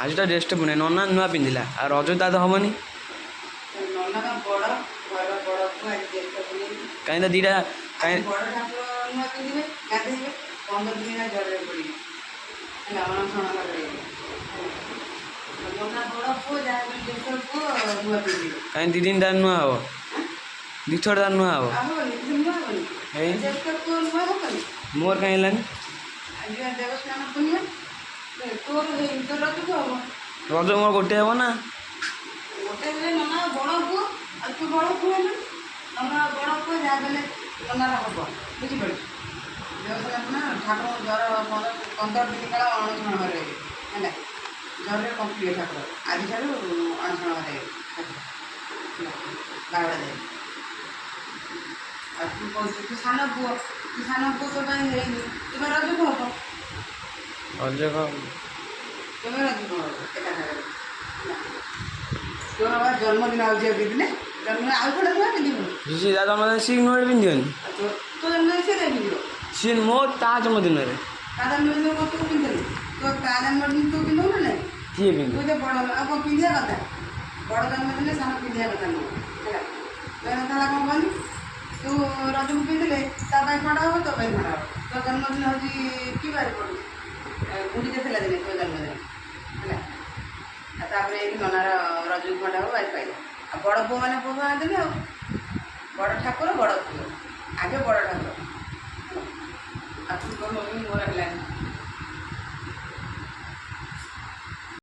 ଆଜି ତ ଜ୍ୟେଷ୍ଠ ପୂର୍ଣ୍ଣିମା, ନନା ନୂଆ ପିନ୍ଧିଲା, ଆଉ ରଜ ତା ତ ହବନି। ନନା ବା ବଡ଼ ଘରର ବଡ଼ ପୁଅ, ଆଜି ଜ୍ୟେଷ୍ଠ ପୂର୍ଣ୍ଣିମା। କାହିଁ ତ ଦୁଇଟା କାହିଁ? ବଡ଼ ଠାକୁର ନୂଆ ପିନ୍ଧିବେ, ଗାଧେଇବେ, 15 ଦିନ ହେଲା ଜ୍ୱରରେ ପଡ଼ିବେ, ହେଲା, ଅଣସଣ ଘରେ ରହିବେ। ନନା ବଡ଼ ପୁଅ, ଯାହା ବି ଜ୍ୟେଷ୍ଠ ପୁଅ ନୂଆ ପିନ୍ଧିବେ। କାହିଁ 2 ଦିନ ତାର ନୂଆ ହବ? ଦୁଇଥର ତାର ନୂଆ ହବ। ଆଉ ହବନି? ନୂଆ ହବନି? ହେଇ ଜ୍ୟେଷ୍ଠ ପୁଅ ନୂଆ ହବନି? ମୋର କାହିଁ ହେଲାନି? ଆଜି ବା ଦେବସ୍ନାନ ପୂର୍ଣ୍ଣିମା। ତୋର ହେଇନି, ତୋର ରଜକୁ ହବ। ରଜ ମୋର ଗୋଟେ ହବ ନା? ଗୋଟେ ହେଲେ ନନା ବଡ଼ ପୁଅ, ଆଉ ତୁ ବଡ଼ ପୁଅ ହେଲୁ, ନନା ବଡ଼ ପୁଅ, ଯାହା ହେଲେ ନନାର ହବ, ବୁଝିପାରୁଛୁ? ଦେବସ୍ନାନ ପୂର୍ଣ୍ଣିମା ଠାକୁରଙ୍କୁ ଜ୍ୱର, 15 ଦିନ କାଳ ଅଣସଣ ଘରେ ରହିବେ, ହେଲା, ଜ୍ୱରରେ କମ୍ପିବେ ଠାକୁର। ଆଜିଠାରୁ ଅଣସଣ ଘରେ ରହିବେ ଠାକୁର, ହେଲା, ବାହୁଡ଼ା ଯାଏ। ଆଉ ତୁ କହୁଛୁ ତୁ ସାନ ପୁଅ, ତୁ ସାନ ପୁଅ, ତୋ ପାଇଁ ହେଇନି, ତୁମେ ରଜକୁ ହବ। ରଜ କଣ? ତୁମେ ରଜକୁ ହବ ଏକାଥରକରେ, ହେଲା। ତୋର ବା ଜନ୍ମଦିନ ଆଉଛି ଆଉ ଦିନେ, ଜନ୍ମଦିନ ଆଉ ଗୋଟେ ନୂଆ ପିନ୍ଧିବୁ। ସିଏ ତା ଜନ୍ମଦିନ ସିଏ ନୂଆ ପିନ୍ଧିବନି? ଆଉ ତୋ ଜନ୍ମଦିନ ସିଏ କାଇଁ ପିନ୍ଧିବ? ସିଏ ମୋ ତା ଜନ୍ମଦିନରେ। ତା ଜନ୍ମଦିନ କଣ ତୁ ପିନ୍ଧିଲୁ? ତୋ ତା ଜନ୍ମଦିନ ତୁ ପିନ୍ଧୁ ନା ନାଇଁ? କିଏ ତୁ ପିନ୍ଧିବ? ତ ବଡ଼, ଆଉ କଣ ପିନ୍ଧିବା କଥା? ବଡ଼ ଜନ୍ମଦିନ ସାନ ପିନ୍ଧିବା କଥା ନୁହଁ, ହେଲା। ମେନ୍ କଥା ହେଲା କଣ କହନି, ତୁ ରଜକୁ ପିନ୍ଧିଲେ ତା ପାଇଁ ଖଣ୍ଡ ହବ, ତୋ ପାଇଁ ଖଣ୍ଡ ହବ। ତୋ ଜନ୍ମଦିନ ହେଉଛି କି ବାର ପଡ଼ୁଛି? ଗୁଣ୍ଡିଚା ଥିଲା ଦିନେ ତୋ ଜନ୍ମଦିନ, ହେଲା। ଆଉ ତାପରେ ଏଇଠି ନନାର ରଜକୁ ଖଣ୍ଡ ହବ, ବାରି ପାଇଲା। ଆଉ ବଡ଼ ପୁଅ ମାନେ ପୁଅ ଦେବେ, ଆଉ ବଡ଼ ଠାକୁର ବଡ଼ ପୁଅ, ଆଗେ ବଡ଼ ଠାକୁର, ହେଲା। ଆଉ ତୁ କହ ମମି ମୋର ହେଲାନି।